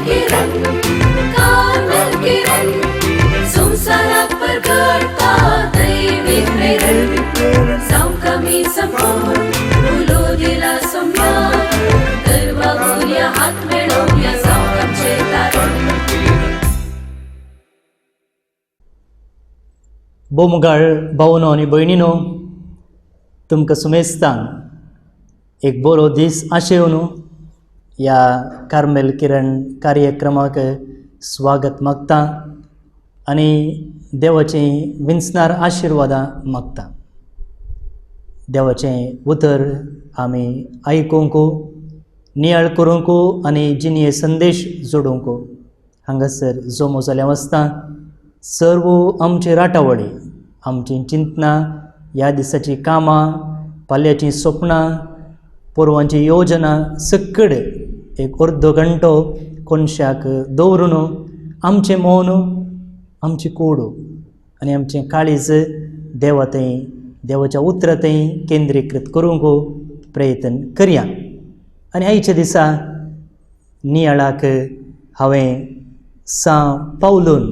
किरण, Carmel किरण, संवसाराक परगटता दैवी प्रेरण. जावंक आमी संपूर्ण उलो दिला सोम्यान, तर वागुया हात मेळोवया जावंक आमचें तारण. बोमगाळ भावनो आनी भयणीनो, तुमकां सुमेस्तान एक बरो दीस आशेवन ह्या कार्मेल किरण कार्यक्रमाक स्वागत मागता आनी देवाचीं विंचणार आशिर्वादां मागता. देवाचें उतर आमी आयकूंक, नियाळ करूंक आनी जिणये संदेश जोडूंक हांगासर जमो जाल्यार वसता. सर्व आमची राटावळी, आमचीं चिंतनां, ह्या दिसाचीं कामां, पाल्याचीं सपनां, पोरवांची योजना सकड एक अर्दो घंटो कोनशाक दवरून आमचें मौन, आमची कोड आनी आमचें काळीज देवा थंय, देवाच्या उतरा थंय केंद्रीकृत करूंक प्रयत्न करया. आनी आयच्या दिसा नियाळाक हांवें सां पावलून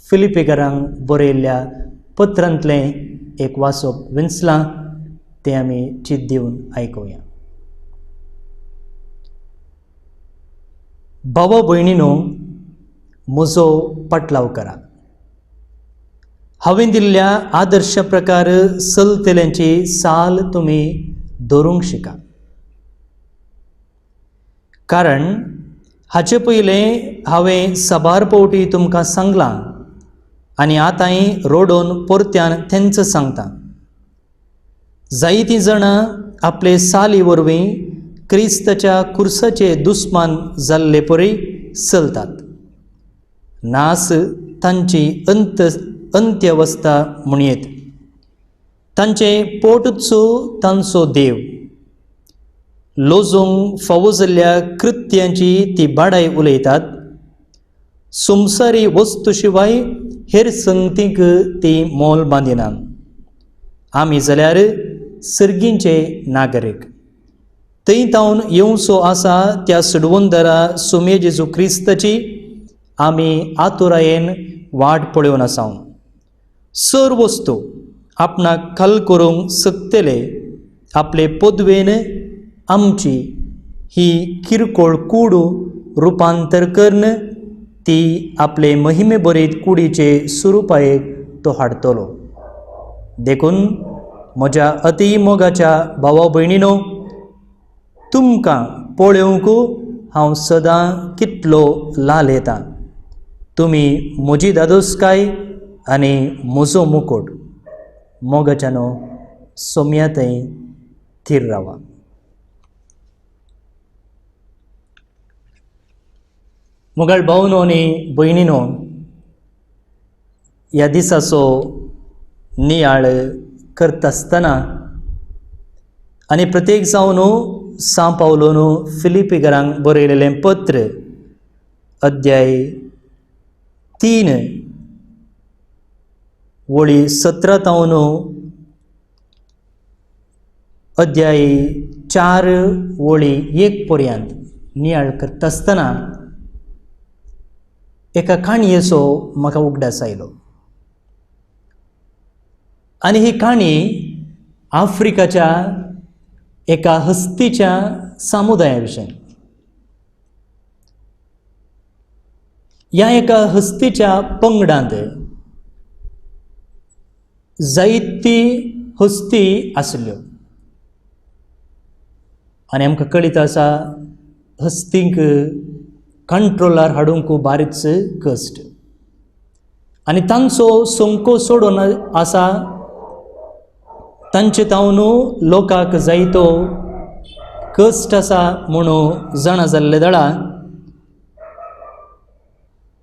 फिलिपेकारांक बरयल्ल्या पत्रांतलें एक वाचप विंचलां, तें आमी चित दिवन आयकुया. भावा भयणीनो, म्हजो पाटलाव करा. हांवें दिल्ल्या आदर्श प्रकार चलतल्यांची साल तुमी धरूंक शिका, कारण हाचे पयलें हांवें साबार फावटी तुमकां सांगलां आनी आतांय रोडोन परत्यान तेंच सांगता. जायतीं जाणां आपले साली वरवीं क्रिस्ताच्या कुर्साचे दुस्मान जाल्ले परी चलतात. नास तांची अंत्यवस्था म्हणयेत. तांचें पोटूच तांचो देव. लोजूंक फावो जाल्ल्या कृत्यांची ती बाडाय उलयतात. संवसारी वस्तू शिवाय हेर संगतीक ती मोल बांदिनात. आमी जाल्यार सर्गींचे नागरीक. थंय तावन येवचो आसा त्या सुडवंदरा सुमे जेजू क्रिस्ताची आमी आतुरायेन वाट पळोवन आसा. सर वस्तू आपणाक खाल करूंक शकतले आपले पदवेन आमची ही किरकोळ कूड रुपांतर करून ती आपले महिमे बरीत कुडीचे स्वरुपायेक तो हाडटलो. देखून म्हज्या अती मोगाच्या भावा भयणीनो, तुमकां पळोवंक हांव सदां कितलो लाल येता. तुमी म्हजी दादोसकाय आनी म्हजो मुकोट. मोगाच्यानो, सोम्या थंय थीर रावा. मोगाळ भावनो आनी भयणीनो, ह्या दिसाचो नियाळ करता आसतना आनी प्रत्येक जावन सां पावलोन फिलिपीकरांक बरयलेलें पत्र अध्याय 3 वळी 17 तावन अध्याय 4 वळी 1 पर्यंत नियाळ करता आसतना एका काणयेचो म्हाका उगडास आयलो. आनी ही काणी आफ्रिकाच्या एका हस्तीच्या समुदाया विशीं. ह्या एका हस्तीच्या पंगडांत जायती हस्ती आसल्यो आनी आमकां कळीत आसा हस्तींक कंट्रोलार हाडूंक बारीच कश्ट आनी तांचो संको सोडून आसा. तांचे तावन लोकांक जायतो कश्ट आसा म्हणून जाणा जाल्ले दळा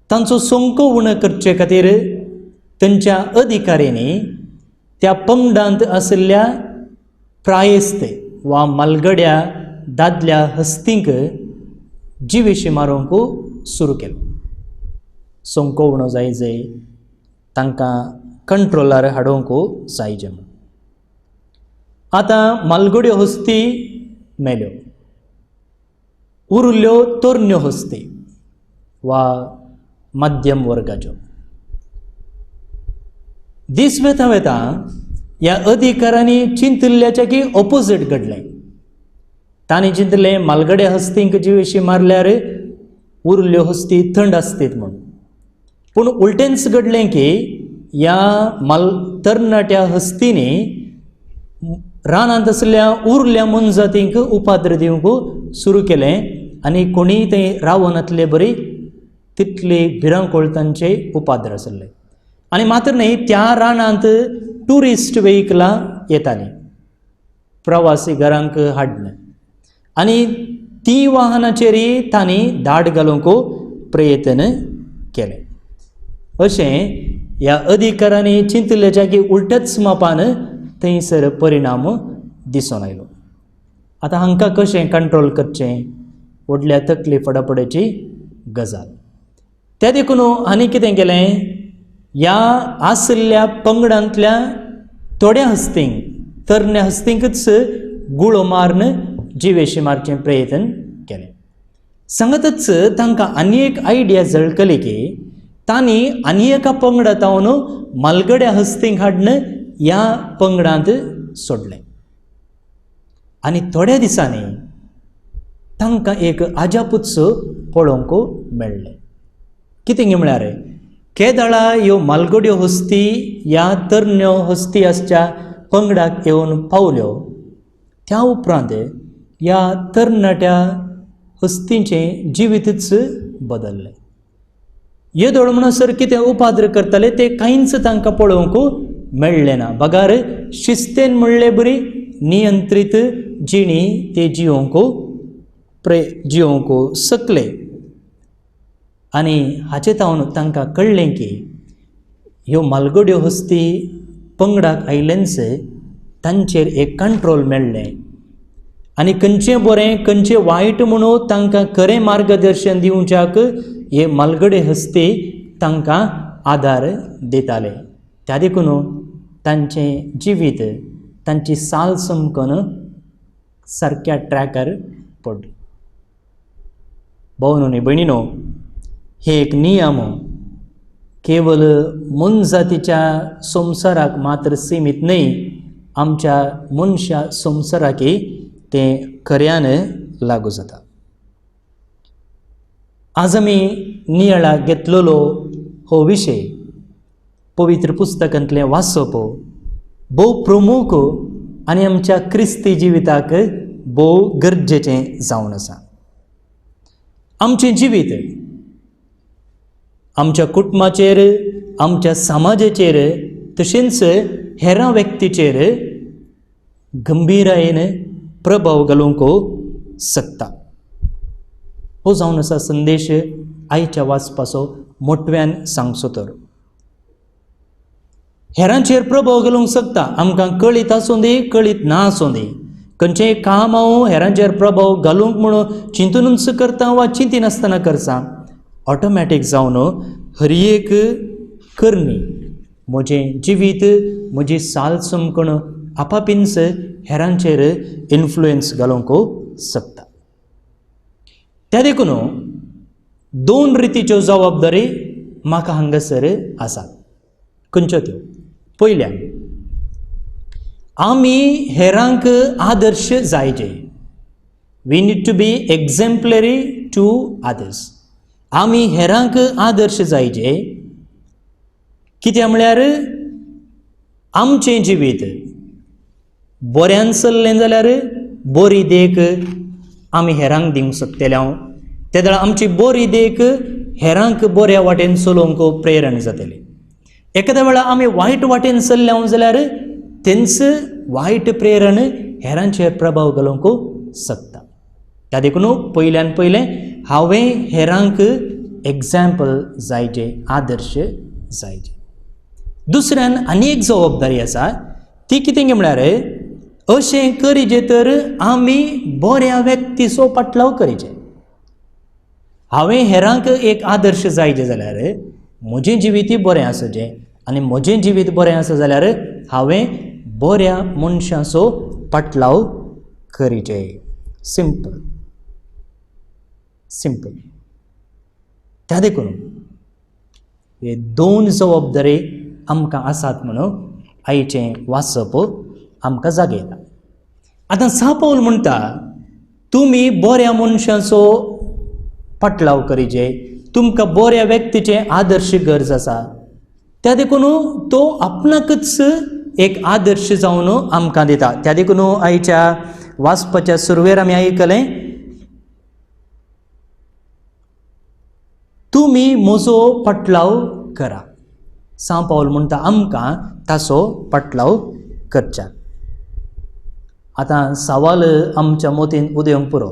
तांचो संको उणो करचे खातीर तांच्या अधिकाऱ्यांनी त्या पंगडांत आशिल्ल्या प्रायस्त वा मालगड्या दादल्या हस्तींक जिवेशी मारूंक सुरू केलो. संको उणो जाय जाय, तांकां कंट्रोलार हाडूंक जाय म्हूण. आतां मालगड्यो हस्ती मेल्यो, उरल्यो तरण्यो हस्ती. वा मध्यम वर्गाच्यो. दीस वेता वेता ह्या अधिकाऱ्यांनी चिंतिल्ल्याच्या की ऑपोजीट घडलें. तांणी चिंतलें मालगड्या हस्तींक जिवेशी मारल्यार उरल्यो हस्ती थंड आसतीत म्हूण, पूण उलटेंच घडलें की ह्या माल तरणाट्या हस्तींनी रानांत आसल्या उरल्या मोनजातींक उपाद्र दिवंक सुरू केलें आनी कोणीय थंय रावनातले बरी तितली भिरांकूळ तांचे उपाद्र आसले. आनी मात्र न्हय, त्या रानांत ट्युरिस्ट वेहिकलां येतालीं प्रवासी घरांक हाडन आनी ती वाहनाचेरय तांणी धाड घालूंक प्रयत्न केलें. अशें ह्या अधिकाऱ्यांनी चिंतिल्ल्याच्या की उलट्याच मापान थंयसर परिणाम दिसून आयलो. आतां हांकां कशें कंट्रोल करचें, व्हडल्या तकली फडाफडाची गजाल. त्या देखून आनी कितें केलें, ह्या आशिल्ल्या पंगडांतल्या थोड्या हस्तींक, तरण्या हस्तींकच गुळो मारून जिवेशी मारचें प्रयत्न केलें. सांगतच तांकां आनी एक आयडिया झळकली की तांणी आनी एका पंगडात जावन मालगड्या हस्तींक हाडून ह्या पंगडांत सोडलें. आनी थोड्या दिसांनी तांकां एक आजापूच पळोवंक मेळ्ळें. कितें म्हळ्यार केदळा ह्यो मालगड्यो हस्ती ह्या तरण्यो हस्ती आसच्या पंगडाक येवन पावल्यो, त्या उपरांत ह्या तरणाट्या हस्तींचें जिवीतच बदल्लें. येदोळ म्हणसर कितें उपाद्र करताले ते कांयच तांकां पळोवंक मेळ्ळें ना, बगार शिस्तेन म्हणले बरी नियंत्रीत जिणी ते जियोवंक जियोवंक शकले. आनी हाचे तावन तांकां कळ्ळें की ह्यो मालगड्यो हस्ती पंगडाक आयिल्लेंच तांचेर एक कंट्रोल मेळ्ळें आनी खंयचें बरें खंयचें वायट म्हणून तांकां खरें मार्गदर्शन दिवच्याक हे मालगडे हस्ती तांकां आदार दिताले. त्या देखून तांचें जिवीत, तांची साल समकन सारक्या ट्रॅकार पडली. भोवन आनी भयणीनो, हे एक नियम केवल मोनजातीच्या संवसाराक मात्र सिमीत न्हय, आमच्या मनशा संवसाराकय तें खऱ्यान लागू जाता. आज आमी नियाळाक घेतलेलो हो विशय पवित्र पुस्तकांतलें वाचप भोव प्रमुख आनी आमच्या क्रिस्ती जिविताक भोव गरजेचें जावन आसा. आमचें जिवीत आमच्या कुटुंबाचेर, आमच्या समाजाचेर, तशेंच हेरां व्यक्तीचेर गंभीरायेन प्रभाव घालूंक शकता. हो जावन आसा संदेश आयच्या वाचपाचो मोटव्यान सांगचो तर हेरांचेर प्रभाव घालूंक शकता. आमकां कळीत आसूं दी, कळीत ना आसूं दी, खंयचेंय काम हांव हेरांचेर प्रभाव घालूंक म्हणून चिंतुनूच करता वा चिंतिनासतना करता, ऑटोमॅटीक जावन हर एक करणी, म्हजें जिवीत, म्हजी साल चमकण आपापींच हेरांचेर इन्फ्लुयन्स घालूंक शकता. त्या देखून दोन रितीच्यो जबाबदारी म्हाका हांगासर आसा. खंयच्यो त्यो? पयल्या, आमी हेरांक आदर्श जायजे. We need to be exemplary to others. आमी हेरांक आदर्श जायजे. कित्याक म्हळ्यार आमचें जिवीत बऱ्यान चल्लें जाल्यार बरी देख आमी हेरांक दिवंक शकतले. हांव तेदळा आमची बरी देख हेरांक बऱ्या वाटेन चलोवंक प्रेरण जातली. एखाद्या वेळार आमी वायट वाटेन चल्ले जाल्यार तेंच वायट प्रेरण हेरांचेर प्रभाव घालूंक शकता. त्या देखून पयल्यान पयलें हांवें हेरांक एग्जाम्पल जायजे, आदर्श जायजे. दुसऱ्यान आनी एक जबाबदारी आसा, ती कितें म्हळ्यार अशें करीजे तर आमी बऱ्या व्यक्तीचो पाटलाव करीचे. हांवें हेरांक एक आदर्श जायजे जाल्यार म्हजें जिवीतय बरें आसचें आनी म्हजें जिवीत बरें आसा जाल्यार हांवें बऱ्या मनशाचो पाटलाव करीचे. Simple simple. त्या देखून हे दोन जबाबदारी आमकां आसात म्हणून आयचें वाचप आमकां जागयता. आतां सा पावल म्हणटा तुमी बऱ्या मनशाचो पाटलाव करिजे, तुमकां बऱ्या व्यक्तीचें आदर्श गरज आसा. त्या देखून तो आपणाकच एक आदर्श जावन आमकां दिता. त्या देखून आयच्या वाचपाच्या सुरवेर आमी आयकलें, तुमी म्हजो पाटलाव करा. सा पावल म्हणटा आमकां ताचो पाटलाव करच्या. आतां सवाल आमच्या मतीन उदयंक पुरो.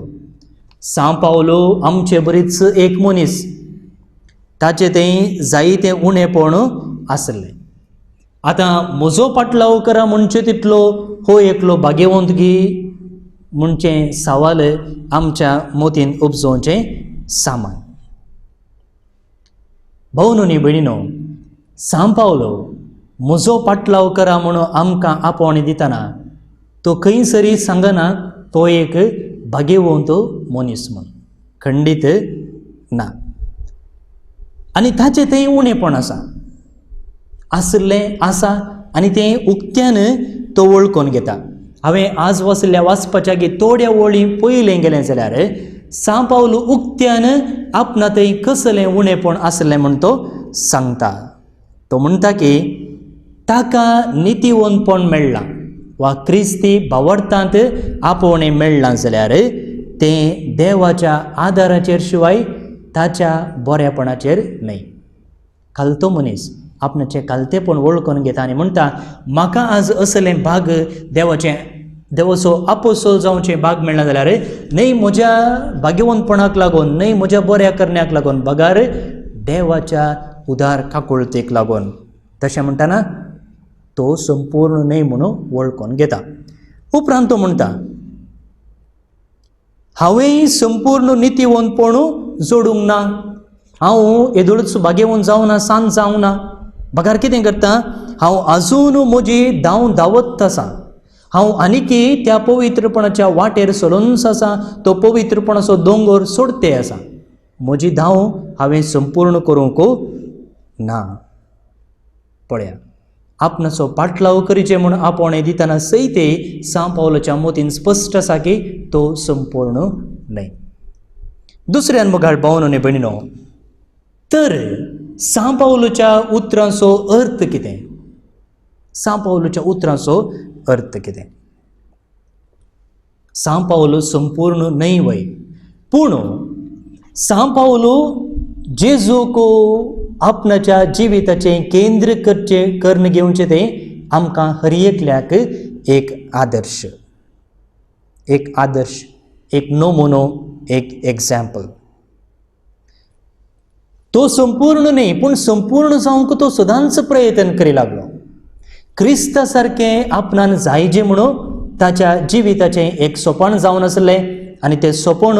सा पावलो आमचे बरीच एक मनीस, ताचें तें जायतें उणेपण आसलें. आतां म्हजो पाटलाव करा म्हणचे तितलो हो एकलो भाग्यवंत गी म्हणचें सवाल आमच्या मतीन उपजोवचें सामान. भाव न्ही भयणीनो, सा पावलो म्हजो पाटलाव करा म्हणून आमकां आपोवणी दितना तो खंयसरी सांगना तो एक भाग्यवंत मनीस म्हूण, खंडीत ना. आनी ताचें तें उणेपण आसा, आशिल्लें आसा आनी तें उक्त्यान तो वळखून घेता. हांवें आज वाचिल्ल्या वाचपाच्या गी थोड्या वळी पयलें गेलें जाल्यार सा पावल उक्त्यान आपणा थंय कसलें उणेपण आसलें म्हूण तो सांगता. तो म्हणटा की ताका नितीवंतपण मेळ्ळां वा क्रिस्ती भावार्थांत आपोवणें मेळ्ळां जाल्यार तें देवाच्या आदाराचेर शिवाय ताच्या बऱ्यापणाचेर न्हय. खालतो मनीस आपणाचें खालतेपण वळखून घेता आनी म्हणटा म्हाका आज असलें भाग देवाचें देवाचो आपोसो जावचें भाग मेळना जाल्यार न्हय म्हज्या भाग्यवंतपणाक लागून, न्हय म्हज्या बऱ्या करण्याक लागून, बगार देवाच्या उदार काकुळतेक लागून. तशें म्हणटना तो संपूर्ण न्हय म्हणून वळखून घेता. उपरांत तो म्हणटा हांवेंय संपूर्ण नितीवंतपण जोडूंक ना, हांव येदोळच भाग्यवंत जावना, सांत जावना, बगार कितें करता हांव आजून म्हजी धांव धांवत आसा, हांव आनीकी त्या पवित्रपणाच्या वाटेर चलूनच आसा, तो पवित्रपणाचो दोंगर सोडते आसा, म्हजी धांव हांवें संपूर्ण करूंक ना. पळया आपणाचो पाटलाव करीचे म्हूण आपोवणें दितना सयते सा पावलाच्या मतीन स्पश्ट आसा की तो संपूर्ण न्हय. दुसऱ्यान मुखार भावन आनी भयणीनो, तर सा पावलाच्या उतरांचो अर्थ कितें? सा पावलाच्या उतरांचो अर्थ कितें? सा पावलो संपूर्ण न्हय वय, पूण सा पावलो जेजूक आपणाच्या जिविताचें केंद्र करचें करून घेवचें तें आमकां हर एकल्याक एक आदर्श, एक आदर्श, एक नमुनो, एक एग्जाम्पल. तो संपूर्ण न्हय पूण संपूर्ण जावंक तो सदांच प्रयत्न करी लागलो. क्रिस्ता सारकें आपणान जायजें म्हणून ताच्या जिविताचें एक सोपण जावन आसलें आनी तें सोपण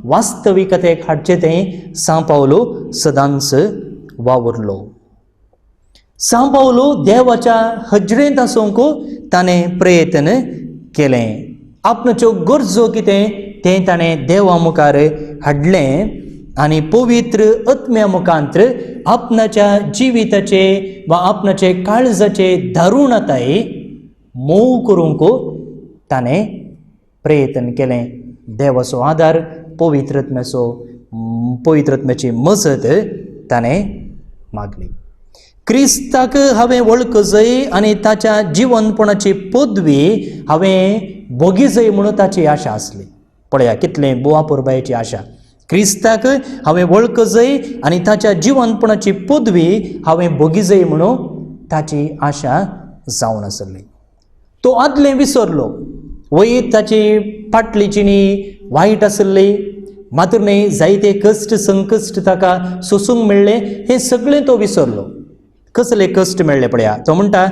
वास्तविकतेक हाडचें तें सा पावलो सदांच वावुरलो. सा पावलो देवाच्या हजरेंत आसूंक ताणें प्रयत्न केलें. आपणाच्यो गरजो कितें तें ताणें देवा मुखार हाडलें आनी पवित्र आत्म्या मुखांत्र आपणाच्या जिविताचे वा आपणाचे काळजाचे दारुणताय मोव करूंक ताणें प्रयत्न केलें. देवाचो आदार, पवित्र आत्म्याचो, पवित्र आत्म्याची मजत ताणें मागली. क्रिस्ताक हांवें वळखजय आनी ताच्या जिवनपणाची पदवी हांवें भोगीजय म्हणून ताची आशा आसली. पळया कितलें बोवा पुरबायेची आशा. क्रिस्ताक हांवें वळखजय आनी ताच्या जिवनपणाची पदवी हांवें भोगीजय म्हणून ताची आशा जावन आसली. तो आदलें विसरलो, वय ताची फाटली चिणी वायट आसली, मात्र न्हय जायते कश्ट संकश्ट ताका सोसूंक मेळ्ळें, हें सगळें तो विसरलो. कसले कश्ट मेळ्ळे पळया, तो म्हणटा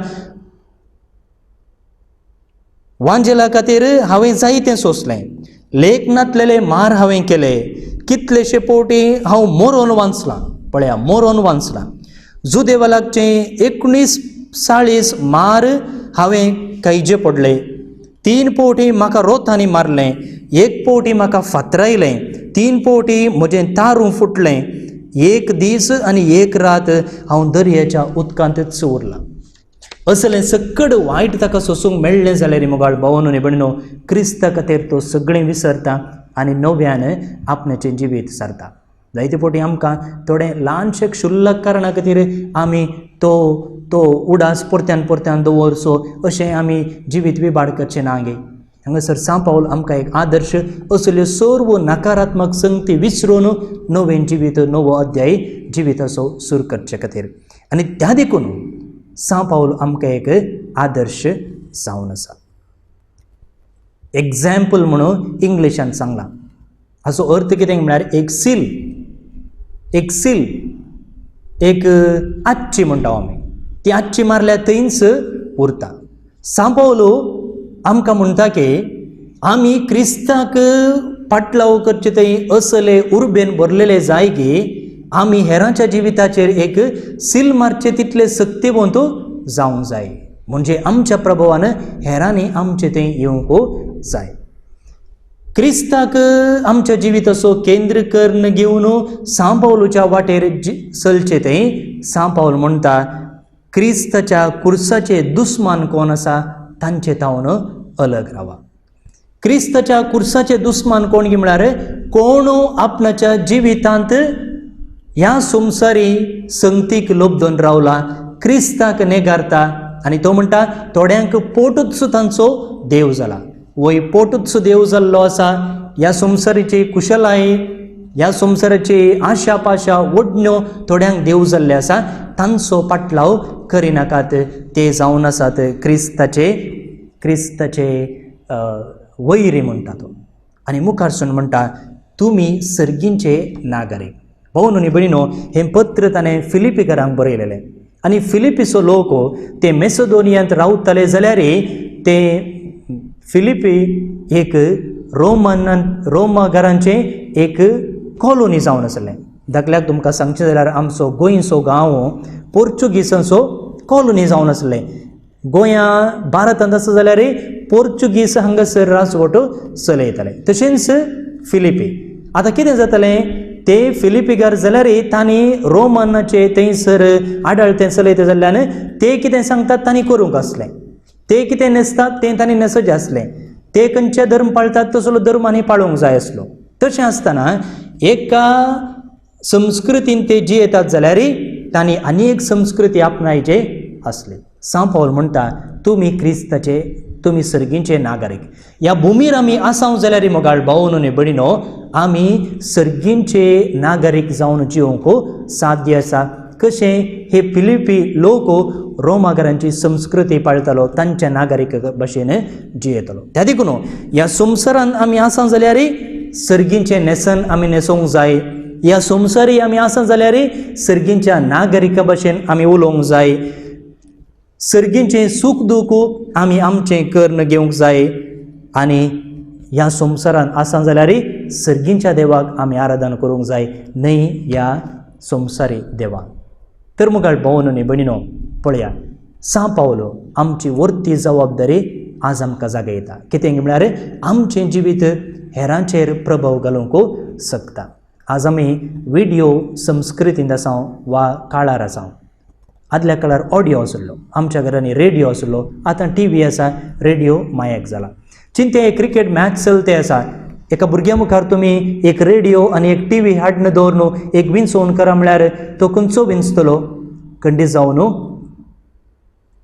वांजेला खातीर हांवें जायतें सोंसलें, लेख नातलेले मार हांवें केले, कितलेशे पोवटी हांव मोरोन वाचलां. पळया मोरोन वाचलां. जुदेवा लागचे 19 मार हांवें कैजे पडले, 3 पवटी म्हाका रोतांनी मारलें, 1 पवटी म्हाका फातरायलें, 3 पवटी म्हजें तारूं फुटलें, एक दीस आनी एक रात हांव दर्याच्या उदकांतच उरलां. असलें सक्कड वायट ताका सोसूंक मेळ्ळें जाल्यार मोगाळ भावानो आनी भयणीनो, क्रिस्ता खातीर तो सगळें विसरता आनी नव्यान आपणाचें जिवीत सारता. जायते फावटी आमकां थोडें ल्हानशें क्षुल्लक कारणा खातीर आमी तो तो उडास परत्यान परत्यान दवरचो अशें आमी जिवीत विबाड करचें ना गे. हांगासर सांव पावल आमकां एक आदर्श, असल्यो सर्व नकारात्मक संगती विसरून नवें जिवीत, नवो अध्याय जिविताचो सुरू करचे खातीर. आनी त्या देखून सांव पावल आमकां एक आदर्श जावन आसा. एग्जाम्पल म्हणून इंग्लिशान सांगलां. हाचो अर्थ कितें म्हळ्यार एक सील, एक सील, एक आच्ची म्हणटा आमी, ती आच्ची मारल्यार थंयच उरता. सांव पावलो आमकां म्हणटा की आमी क्रिस्ताक पाटलाव करचे थंय असले उर्बेन भरलेले जाय की आमी हेरांच्या जिविताचेर एक सील मारचे तितले सक्तिवंत जावंक जाय. म्हणजे आमच्या प्रभावान हेरांनी आमचे थंय येवंक जाय. क्रिस्ताक आमच्या जिविताचो केंद्र करून घेवन सांव पावलूच्या वाटेर चलचे थंय सांव पावल म्हणटा क्रिस्ताच्या कुर्साचे दुस्मान कोण आसा तांचे तावन अलग रावा. क्रिस्ताच्या कुर्साचे दुस्मान कोण की म्हळ्यार कोण आपणाच्या जिवितांत ह्या संवसारी संगतीक लोबदून रावला, क्रिस्ताक नेगारता. आनी तो म्हणटा थोड्यांक पोटूच तांचो देव जाला. वय पोटूच देव जाल्लो आसा. ह्या संवसारीची कुशलाय, ह्या संवसाराची आशा पाशा ओडण्यो थोड्यांक देव जाल्ले आसा. तांचो पाटलाव करिनाकात, ते जावन आसात क्रिस्ताचे क्रिस्ताचे वैरी म्हणटा तो. आनी मुखारसून म्हणटा तुमी सर्गींचे नागरीक. भावनो आनी भयणीनो, हें पत्र ताणें फिलिपीकरांक बरयलेलें. आनी फिलिपीचो लोक ते मेसोदोनियांत रावताले जाल्यार ते फिलिपी एक रोमन रोमगरांचें एक कॉलोनी जावन आसलें. धाकल्याक तुमकां सांगचें जाल्यार आमचो गोंयचो गांव पोर्चुगीसांचो कॉलोनी जावन आसलें. गोंया भारतांत आसा जाल्यार पोर्चुगीस हांगासर राजवट चलयताले. तशेंच फिलिपी आतां कितें जातालें, ते फिलिपीकार जाल्यार तांणी रोमनाचे थंयसर आडळतें चलयता जाल्ल्यान ते कितें सांगतात तांणी करूंक आसलें, ते कितें न्हेसतात तें तांणी न्हेसचें आसलें, ते खंयचे धर्म पाळटात तसलो धर्म आनी पाळूंक जाय आसलो. तशें आसतना एका संस्कृतीन ते जियेतात जाल्यार तांणी आनी एक संस्कृती आपणायचे आसली. सांव पावल म्हणटा तुमी क्रिस्ताचे, तुमी सर्गींचे नागरीक. ह्या भुमीर आमी आसाव जाल्यार मोगाळ भावनो आनी भयणीनो, आमी सर्गींचे नागरीक जावन जिवंक साध्य आसा. कशें हे फिलिपी लोक रोमागरांची संस्कृती पाळटालो, तांच्या नागरीक भशेन जियेतालो. त्या देखून ह्या संवसारान आमी आसा जाल्यार सर्गींचें न्हेसन आमी न्हेसोवंक जाय. ह्या संवसारी आमी आसा जाल्यार सर्गींच्या नागरिका भशेन आमी उलोवंक जाय. सर्गींचें सूख दूख आमी आमचें कर्ण घेवंक जाय. आनी ह्या संवसारान आसा जाल्यार सर्गींच्या देवाक आमी आराधना करूंक जाय, न्हय ह्या संवसारी देवाक. तर मुखार भावनो आनी भयणीनो, पळया सांव पावलो आमची वर्ती जबाबदारी आज आमकां जागयता. कितें म्हळ्यार आमचें जिवीत हेरांचेर प्रभाव घालूंक शकता. आज आमी विडियो संस्कृतींत आसा वा काळार आसा. आदल्या काळार ऑडियो आसलो, आमच्या घरांनी रेडियो आसलो, आतां टी व्ही आसा, रेडियो मायक जाला. चिंते क्रिकेट मॅच चलते आसा, एका भुरग्या मुखार तुमी एक रेडियो आनी एक टी व्ही हाडून दवर एक विंचोवन करा म्हळ्यार तो खंयचो विंचतलो? खंडीत जावन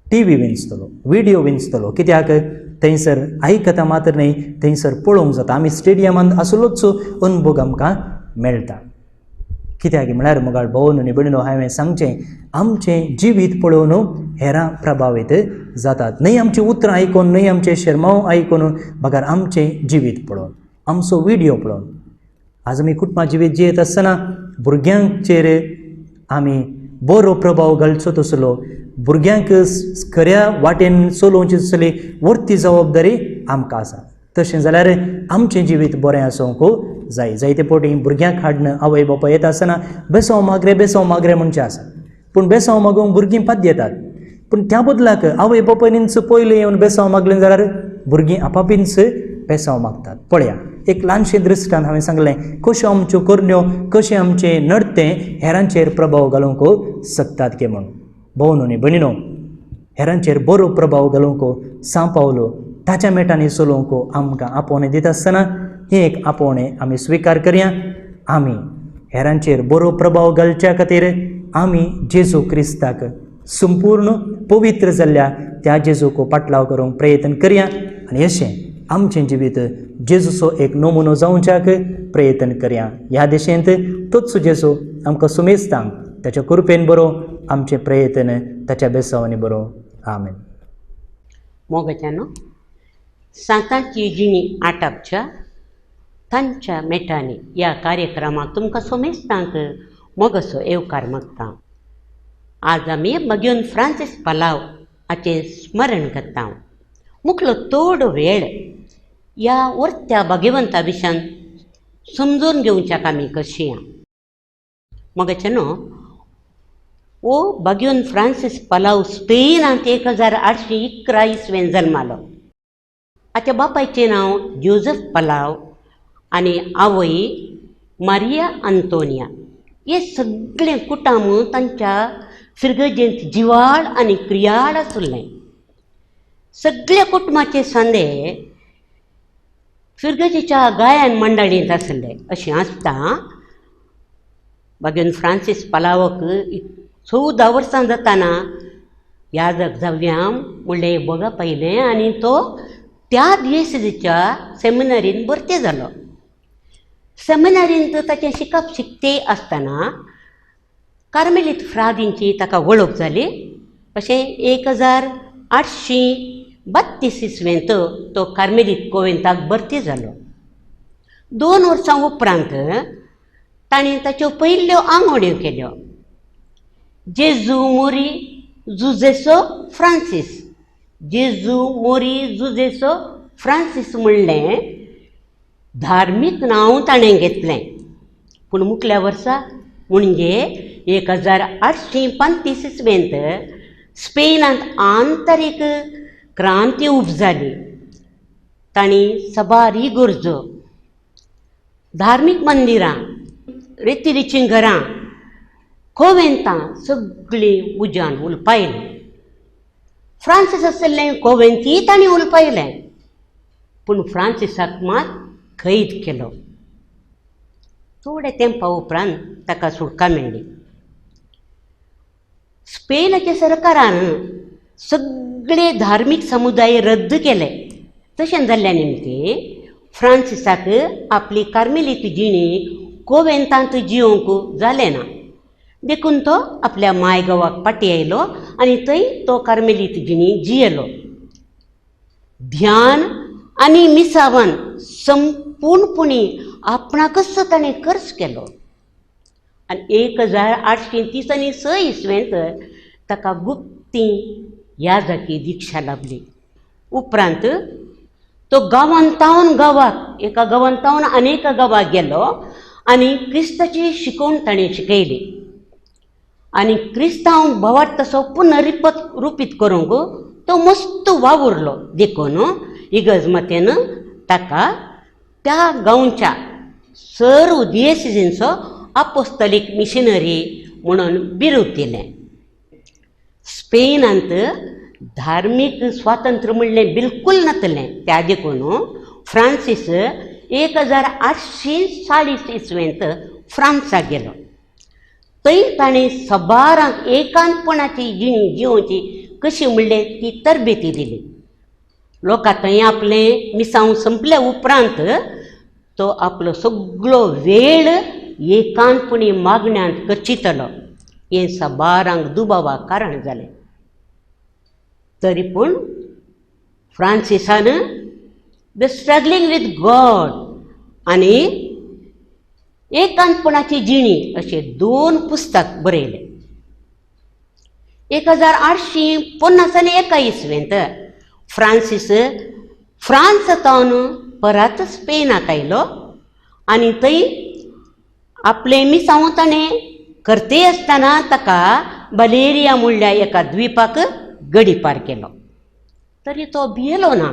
टी व्ही विंचतलो, विडियो विंचतलो. कित्याक थंयसर आयकता मात्र न्हय, थंयसर पळोवंक जाता. आमी स्टेडियमांत आसलोच अनुभव आमकां मेळटा. कित्याक म्हळ्यार मोगाळ भोवन आनी भयणीनो, हांवें सांगचें आमचें जिवीत पळोवन हेरां प्रभावीत जातात. न्हय आमचीं उतरां आयकून, न्हय आमचें शेरमांव आयकून, बगर आमचें जिवीत पळोवन, आमचो विडियो पळोवन. आज आमी कुटुंबा जिवीत जियेत आसतना भुरग्यांचेर आमी बरो प्रभाव घालचो तसलो, भुरग्यांक खऱ्या वाटेन चलोवची तसली वर्ती जबाबदारी आमकां आसा. तशें जाल्यार आमचें जिवीत बरें आसूंक जाय. जायते फावटी भुरग्यांक हाडून आवय बापाय येता आसतना बेसांव मागरे, बेसांव मागरे म्हणचें आसा. पूण बेसांव मागूंक भुरगीं पाद येतात. पूण त्या बदलाक आवय बापायनीच पयलीं येवन बेसांव मागलें जाल्यार भुरगीं आपापींच बेसांव मागतात. पळया, एक ल्हानशें दृश्टान हांवें सांगलें कश्यो आमच्यो करण्यो, कशें आमचें नडतें हेरांचेर प्रभाव घालूंक शकतात गे म्हणून. भोव न्हय भयणीनो, हेरांचेर बरो प्रभाव घालूंक सां पावलो ताच्या मेटांनी चलोवंक आमकां आपोवणें दिता आसतना हें एक आपोवणें आमी स्विकार करया. आमी हेरांचेर बरो प्रभाव घालच्या खातीर आमी जेजू क्रिस्ताक संपूर्ण पवित्र जाल्ल्या त्या जेजूक पाटलाव करूंक प्रयत्न करया आनी अशें आमचें जिवीत जेजूचो एक नमुनो जावच्याक प्रयत्न करया. ह्या देशेंत तोच जेजू आमकां सुमेस्तांक ताच्या कृपेन बरो आमचें प्रयत्न ताच्या बेसांवांनी बरो. आमेन. मोगाच्यानो, सांतांची जिणी आटापच्या तांच्या मेटांनी ह्या कार्यक्रमाक तुमकां सोमेस्तांक मोगाचो येवकार मागता. आज आमी बग्योन फ्रांसीस पलाव हाचें स्मरण करता. मुखलो थोडो वेळ ह्या वर्त्या भाग्यवंता विशयान समजून घेवच्याक आमी कशी. मोगाचे न्हू, ओ बाग्योन फ्रांसीस पलाव स्पेनांत 1811 इसवेन जल्मालो. हाच्या बापायचें नांव जोजफ पलाव आनी आवय मारिया अंतोनिया. हे सगळें कुटुंब तांच्या फिरगजेंत जिवाळ आनी क्रियाळ आशिल्लें. सगळ्या कुटुंबाचे सांदे फिरगजेच्या गायन मंडळींत आशिल्ले. अशें आसता बागेन फ्रांसीस पलावक 14 वर्सां जाताना याजक जावया म्हणलें बोगा पयलें आनी तो त्या दियेसेच्या सेमिनारीन भरती जालो. सेमिनारींत ताचें शिकप शिकते आसतना कार्मेलीत फ्रादींची ताका वळख जाली. अशें 1832 इसवेंत तो कार्मेलीत कोवेंताक भरती जालो. 2 वर्सां उपरांत ताणें ताच्यो पयल्यो आंगवण्यो केल्यो. जेजू मोरी जुजेसो फ्रांसीस, जेजू मोरी जुजेसो फ्रांसीस म्हणलें धार्मीक नांव ताणें घेतलें. पूण मुखल्या वर्सा म्हणजे 1835 इसवेंत स्पेनांत आंतरीक क्रांती उब जाली. तांणी सबार इगर्जो, धार्मीक मंदिरां, रेतिरीचीं घरां, कोवेंतां सगळीं उज्यान उलपायलीं. फ्रांसीस आशिल्लें कोवेंतीय तांणी उलपायलें, पूण फ्रांसिसाक मात कैद केलो. थोड्या तेंपा उपरांत ताका सुटका मेळ्ळी. स्पेनाच्या सरकारान सगळे धार्मीक समुदाय रद्द केले. तशें जाल्ल्या निमती फ्रांसिसाक आपली कार्मेलीत जिणी कोवेंतांत जियोवंक जालें ना. देखून तो आपल्या माय गांवाक फाटीं आयलो आनी थंय तो कार्मेलीत जिणी जियेलो. ध्यान आनी मिसावान संपूर्णपणी आपणाकच ताणें खर्च केलो आनी 1830 आनी 6 इसवेंत ताका गुप्ती याजकी दिक्षा लाभली. उपरांत तो गांवांत तावन गांवाक, एका गांवांत तावन आनी एका गांवाक गेलो आनी क्रिस्ताची शिकवण ताणें शिकयली आनी क्रिस्तांव भावार्थ तसो पुनरिपत रुपीत करूंक तो मस्त वावुरलो. देखून इगर्जमातेन ताका त्या गांवच्या सर्व दियेसिजींचो आपोस्तलीक मिशनरी म्हणून बिरूद दिलें. स्पेनांत धार्मीक स्वातंत्र्य म्हणलें बिलकूल नासलें. त्या देखून फ्रांसीस 1840 इसवेंत फ्रांसाक गेलो. थंय ताणें सबारांक एकांतपणाची जिणी जिवोवची कशी म्हणलें ती तरबेती दिली. लोकां थंय आपलें मिसांव संपल्या उपरांत तो आपलो सगळो वेळ एकांतपणी मागण्यांत खर्चितलो. हें सबारांक दुबावाक कारण जालें. तरी पूण फ्रांसिसान the struggling with God आनी एकांतपणाची जिणी अशे 2 पुस्तक बरयले. 1850 आनी 1 इसवेंत फ्रांसीस फ्रांस तावन परत स्पेनाक आयलो आनी थंय आपलें मिसांव ताणें करते आसतना ताका बलेरिया म्हणल्या एका द्वीपाक गडीपार केलो. तरी तो भियेलो ना.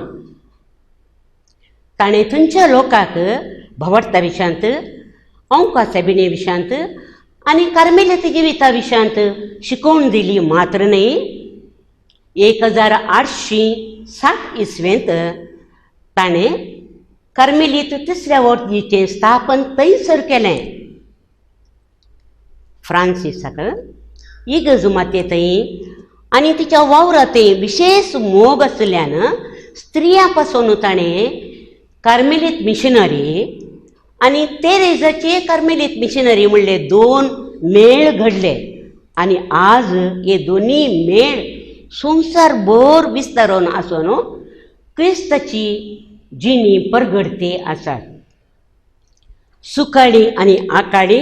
ताणें थंयच्या लोकांक भावार्था विशयांत, अंकासा बिणे विशयांत आनी कार्मेलीत जिविता विशयांत शिकोवण दिली मात्र न्हय, 1860 इसवेंत ताणें कार्मेलीत तिसऱ्या ऑर्दीचें स्थापन थंयसर केलें. फ्रांसिसाक इगर्ज माते थंय आनी तिच्या वावरा थंय विशेश मोग आशिल्ल्यान स्त्रियां पासून ताणें कार्मेलीत मिशनरी आनी तेरेजाचे कार्मेलीत मिशनरी म्हणले 2 मेळ घडले आनी आज हे दोनी मेळ संवसारभर विस्तारून आसून क्रिस्ताची जिणी परगडती आसात. सुकाळी आनी आकाळी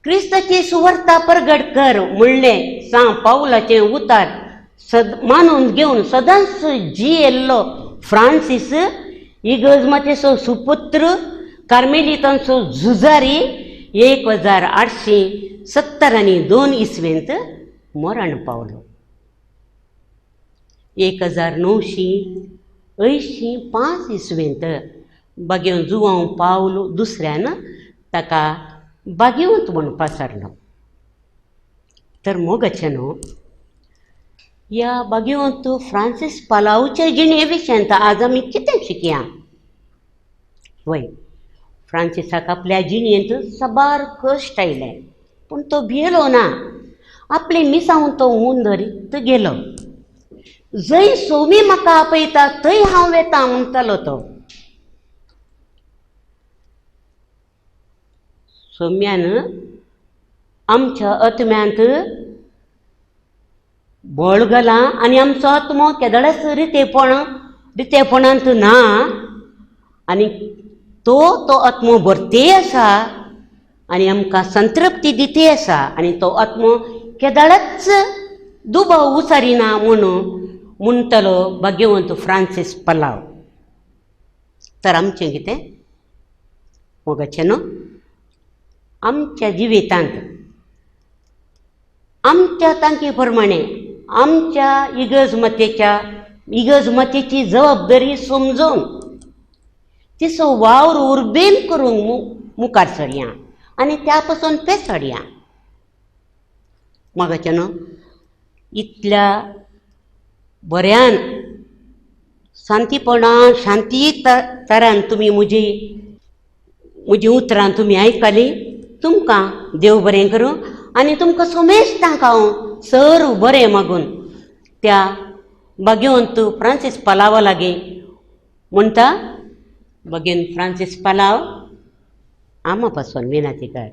क्रिस्ताची सुवार्ता परगट कर म्हणलें सांव पावलाचें उतार सद मानून घेवन सदांच जियेल्लो फ्रांसीस इगर्ज मातेचो सुपुत्र, कार्मेलितांचो झुजारी 1872 इसवेंत मरण पावलो. 1985 इसवेंत बागेवन जुवांव पावलो दुसऱ्यान ताका बागेवंत म्हूण पासारलो. तर मोगाचें न्हू ह्या बागेवंत फ्रांसीस पालावच्या जिणे विशयांत आज आमी कितें शिकया? वय, फ्रांसिसाक आपल्या जिणेंत साबार कश्ट आयले पूण तो भियेलो ना. आपले मिसावन तो हून धरीत गेलो. जंय सोमी म्हाका आपयता थंय हांव वेता म्हणटालो तो. सोम्यान आमच्या आत्म्यांत बळ घालां आनी आमचो आत्मो केदळाच रितेपणांत ना आनी तो तो आत्मो भरते आसा आनी आमकां संतृप्ती दिते आसा आनी तो आत्मो केदळाच दुबाव उसारिना म्हणून म्हणटलो भाग्यवंत फ्रांसीस पलाव. तर आमचें कितें मोगाचें न्हू, आमच्या जिवितांत आमच्या तांकी प्रमाणे आमच्या इगर्ज मातेची जबाबदारी समजून तिचो वावर उर्बेन करूंक मुखार सरया आनी त्या पासून पेसडया. मोगाचें न्हू, इतल्या बऱ्यान शांतीपणान शांती तरान तुमी म्हजी उतरां तुमी आयकली. तुमकां देव बरें करूं आनी तुमकां सुमेस्तांक हांव सर बरें मागून त्या भाग्यवंत फ्रांसीस पालावा लागीं म्हणटा, भाग्यवंत फ्रांसीस पालाव आमा पासून विनंती कर.